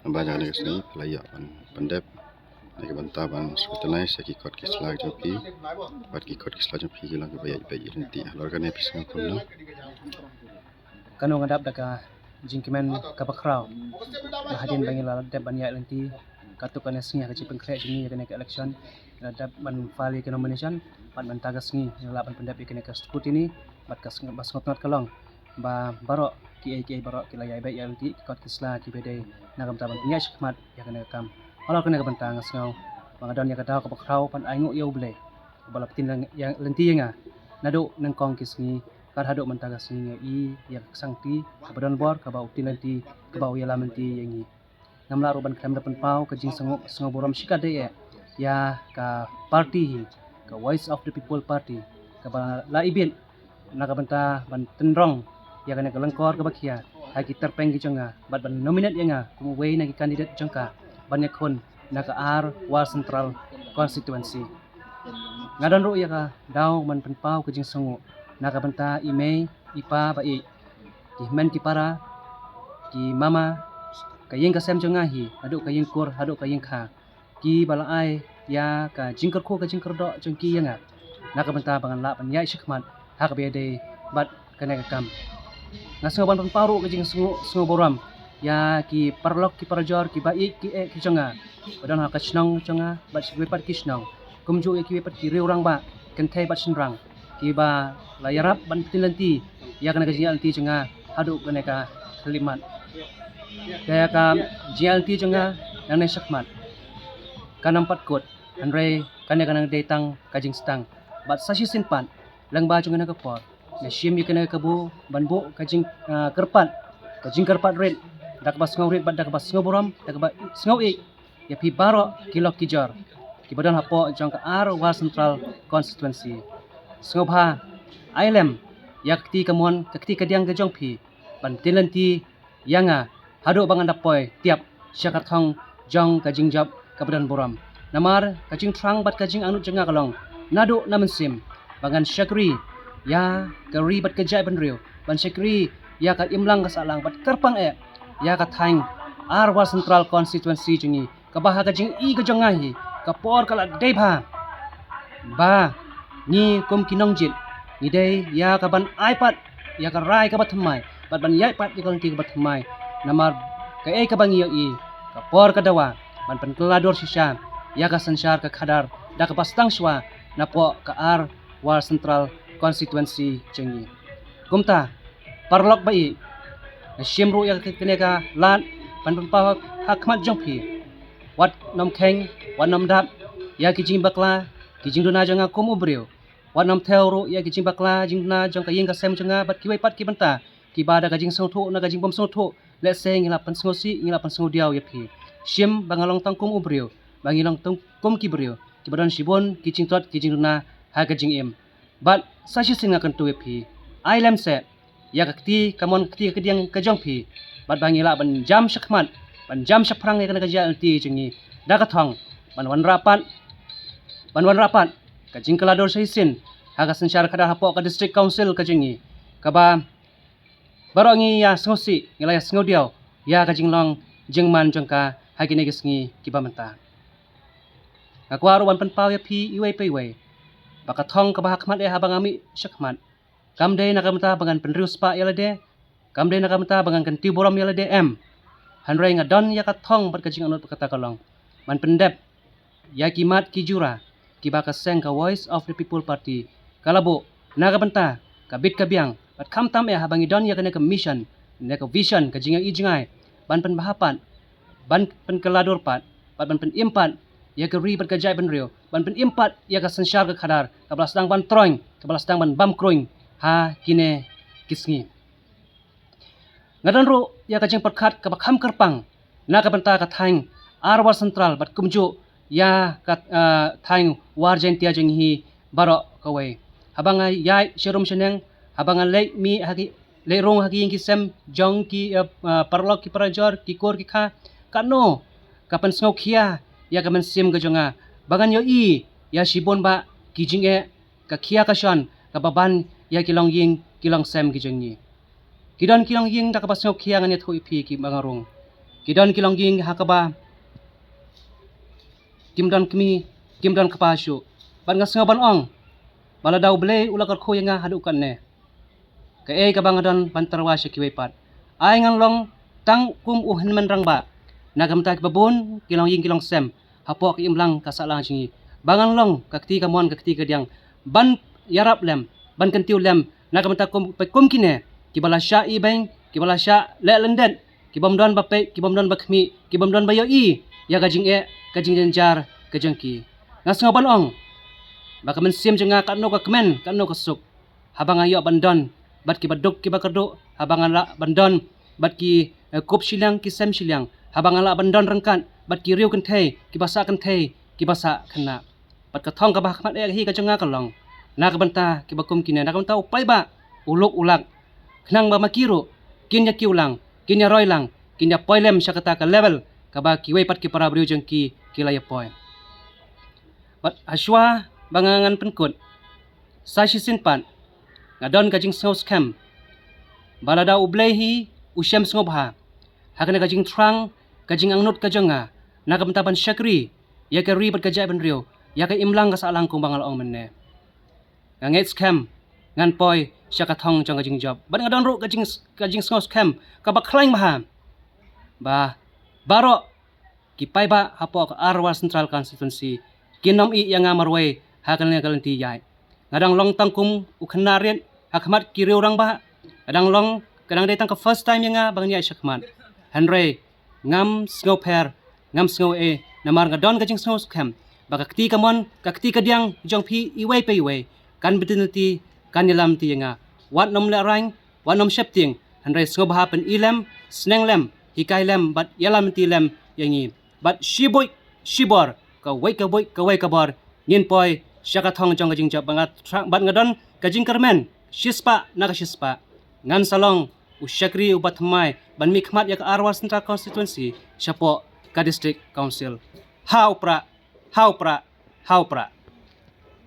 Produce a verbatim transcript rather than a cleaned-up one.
Ba ïa kane ka sngi phi la ïa ban pyndep na ka bynta ban scrutinize ïa ki kot ki sla jong phi, bad ki kot ki sla jong phi ki long kiba ïaid beit ïaid lynti. Halor kane phi sngew kumno? Kano nga dap da ka jingkmen kaba khraw ba hadien ba ngi la dep ban ïaid lynti katto katne sngi ha ka jingpynkhreh jong ngi ïa kane ka election, ngi la dep ban file ïa ka nomination, bad mynta ka sngi ngi la lah ban pyndep ïa kane ka scrutiny, bad ka sngewtynnat ka long ba baroh kiei kiei baroh ki la ïaid beit ïaid lynti, ki kot ki sla kiba dei na ka bynta ban pynïaid shakhmat ïa kane ka kam. Halor kane ka bynta nga sngew ba nga don ïa ka daw kaba khraw ban ainguh ïa U Blei ba la pyntin lynti ïa nga naduh nyngkong ki sngi kat haduh mynta ka sngi, ngi ïohi ïa ka ksangti kaba don bor kaba u pyntin lynti, kaba u ïalam lynti ïa ngi. Ngam lah ruh ban khlem da pynpaw ka jingsngew, sngew burom shikatdei eh ïa ka party hi, ka Voice of the People Party, kaba la ibit na ka bynta ban tynrong ïa kane ka lyngkor kaba khia ha ki tyrpeng ki jong nga bad ban nominate ïa nga kum uwei na ki candidate jong ka ban ïakhun na ka Arwar Central Constituency. Nga don ruh ïa ka daw ban pynpaw ka jingsngew na ka bynta i mei i pa ba ïeit, ki hynmen ki para, ki mama, ka ïing ka sem jong nga hi, haduh ka ïing kur haduh ka ïing kha, kiba la ai ïa ka jingkyrkhu ka jingkyrdoh jong ki ïa nga na ka bynta ba ngan lah ban ïaid shakhmat ha kaba ïadei bad kane ka kam. Nga sngew ban pynpaw ruh ka jingsngew, sngew burom ïa ki paralok ki parajor kiba ïeit ki eh ki jong nga ba don ha ka shnong jong nga bad kiwei pat ki shnong, kumjuh ïa kiwei pat ki riew rangbah kynthei bad shynrang kiba la ïarap ban pyntin lynti ïa kane ka jingïaid lynti jong nga haduh kane ka khyllipmat. Te ka jingïaid lynti jong nga nangne shakhmat kan ym pat kut, hynrei kane ka nang dei tang ka jingstad. Bad sa shisien pat lyngba jong kane ka por nga shim ïa kane ka kabu ban buh ka jing, ah, kyrpad, ka jingkyrpad rit da kaba sngew rit bad da kaba sngew burom, da kaba sngew ïeit ïa phi baroh ki lok ki jor kiba don hapoh jong ka Arwar Central Constituency. Sngewbha ai lem ïa ka kti kamon ka kti kadiang ka jong phi ban pyntin lynti ïa nga haduh ba ngan da poi tiap sha ka thong jong ka jingjop kaba don burom. Namar ka jingthrang bad ka jingangnud jong nga ka long naduh na mynsiem ba ngan shakri ïa ka ri bad ka jaitbynriew, ban shakri ïa ka imlang ka sahlang bad kyrpang eh ïa ka thaiñ Arwar Central Constituency jong ngi, kaba ha ka jingïohi ka jong nga hi ka por ka la dei bha ba ngi kum ki nongjied ngi dei ïa ka ban ai pat ïa ka rai kaba thymmai bad ban ïaid pat ïa ka lynti kaba thymmai. Namar kaei kaba ngi ïohi, ka por ka dawa ban pynkylla dur shisha ïa ka synshar ka khadar da kaba sdang shuwa napoh ka Arwar Central Constituency jong ngi. Kumta paralok ba ïeit, nga shim ruh ïa kane ka lad ban pynpaw ha khmat jong phi. Wat nym kheiñ, wat nym dap ïa ki jingbakla ki jingduna jong nga kum u briew. Wat nym thew ruh ïa ki jingbakla jingduna jong ka ïing ka sem jong nga bad kiwei pat ki bynta kiba da ka jingsngewthuh na ka jingbymsngewthuh lehse ngi la pynsngewsih, ngi la pynsngewdiaw ïa phi. Shim ba nga long tang kum u briew, ba ngi long tang kum ki briew kiba don shibun ki jingtrot ki jingduna ha ka jingim. Bad sa shisien nga kyntu ïa phi, ai lem seh ïa ka kti kamon ka kti kadiang ka jong phi bad ba ngi lah ban jam shakhmat, ban jam shaphrang ïa kane ka jingïaid lynti jong ngi da ka thong ban wanrah pat, ban wanrah pat ka jingkylla dur shisien ha ka synshar khadar hapoh ka District Council ka jong ngi, kaba baroh ngi ïa sngewsih, ngi la ïa sngewdiaw ïa ka jinglong jingman jong ka ha kine ki sngi kiba mynta. Nga kwah ruh ban pynpaw ïa phi iwei pa iwei ba ka thong kaba ha khmat eh haba nga mih shakhmat kam dei na ka bynta ba ngan pynriewspah ïa lade, kam dei na ka bynta ba ngan kyntiew burom ïa lade, em. Hynrei nga don ïa ka thong bad ka jingangnud ba kata ka long ban pyndep ïa ki mat ki jura kiba ka seng ka Voice of the People Party ka la buh na ka bynta ka bit ka biang bad khamtam eh haba ngi don ïa kane ka mission, kane ka vision, ka jingïohi jngai ban pynbha pat, ban pynkylla dur pat bad ban pynim pat ïa ka ri bad ka jaitbynriew, ban pynim pat ïa ka synshar ka khadar kaba la sdang ban troiñ, kaba la sdang ban bam kruiñ ha kine ki sngi. Nga don ruh ïa ka jingpyrkhat kaba kham kyrpang na ka bynta ka thaiñ Arwar Central bad kumjuh ïa ka, ah, thaiñ War Jaintia jong ngi hi baroh kawei. Haba nga ïaid sharum shaneng, haba nga leit mih ha ki, leit rung ha ki ïing ki sem jong ki, ah, ah, paralok ki parajor, ki kur ki kha, kano ka pynsngewkhia ïa ka mynsiem ka jong nga ba ngan ïohi ïa shibun bah ki jingeh, ka khia ka shon kaba ban ïa ki longïing ki longsem ki jong ngi. Ki don ki longïing da kaba sngewkhia, ngan ïathuh ïa phi kiba nga rung. Ki don ki longïing ha kaba kim don kmie, kim don kpa shuh. Bad nga sngew ban ong ba lada U Blei u la kyrkhu ïa nga haduh katne, kaei kaba nga don ban tyrwa sha kiwei pat? Ai ngan long tang kum u hynmen rangbah na ka bynta kiba bun ki longïing ki longsem hapoh ka imlang ka sahlang jong ngi, ba ngan long ka kti kamon ka kti kadiang ban ïarap lem, ban kyntiew lem na ka bynta kum, kum kine kiba la shah ibeiñ, kiba la shah leh lyndet, ki bym don ba peit, ki bym don ba khmih, ki bym don ba ïohi ïa ka jingeh, ka jingjynjar ka jong ki. Nga sngew ban ong ba ka mynsiem jong nga katno ka kmen, katno ka suk haba nga ïoh ban don bad kiba duk kiba kyrduh, haba nga lah ban don bad ki, eh, kup shiliang ki sem shiliang, haba nga lah ban don ryngkat bad ki riew kynthei kiba sah kynthei, kiba sah khynnah. Bad ka thong kaba ha khmat eh hi ka jong nga ka long na ka bynta kiba kum kine, na ka bynta u paidbah, u lok u lak, khnang ba ma ki ruh kin ïa kiew lang, kin ïa roi lang, kin ïa poi lem sha kata ka level kaba kiwei pat ki para briew jong ki ki la ïa poi. Bad hashwa ba nga ngan pynkut, sa shisien pat nga don ka jingsngew skhem ba lada U Blei hi u shem sngewbha ha kane ka jingthrang, ka jingangnud ka jong nga na ka bynta ban shakri ïa ka ri bad ka jaitbynriew, ïa ka imlang ka sahlang kumba nga la ong mynne. Nga ngeit skhem ngan poi sha ka thong jong ka jingjop. Bad nga don ruh ka jing, ka jingsngew skhem kaba khlaiñ bha ba baroh ki paidbah hapoh ka Arwar Central Constituency kin ym ïeh ïa nga marwei ha kane ka lynti ïaid. Nga dang long tang kum u khynnah rit ha khmat ki riew rangbah. Nga dang long, ka dang dei tang ka first time ïa nga ba ngan ïaid sha khmat. Hynrei ngam sngewpher, ngam sngew ei, namar nga don ka jingsngew skhem ba ka kti kamon, ka kti kadiang jong phi iwei pa iwei kan bteng lynti, kan ïalam lynti ïa nga. Wat nym lehraiñ, wat nym sheptieng, hynrei sngewbha pyni lem, sneng lem, hikai lem bad ïalam lynti lem ïa ngi. Bad shi buit shi bor, kawei ka buit kawei ka bor, ngin poi sha ka thong jong ka jingjop. Bad nga thrang, bad nga don ka jingkyrmen shispah na ka shispah, ngan sa long u shakri uba thymmai ban mihkhmat ïa ka Arwar Central Constituency shapoh ka District Council. Ha u prah, ha u prah, ha u prah.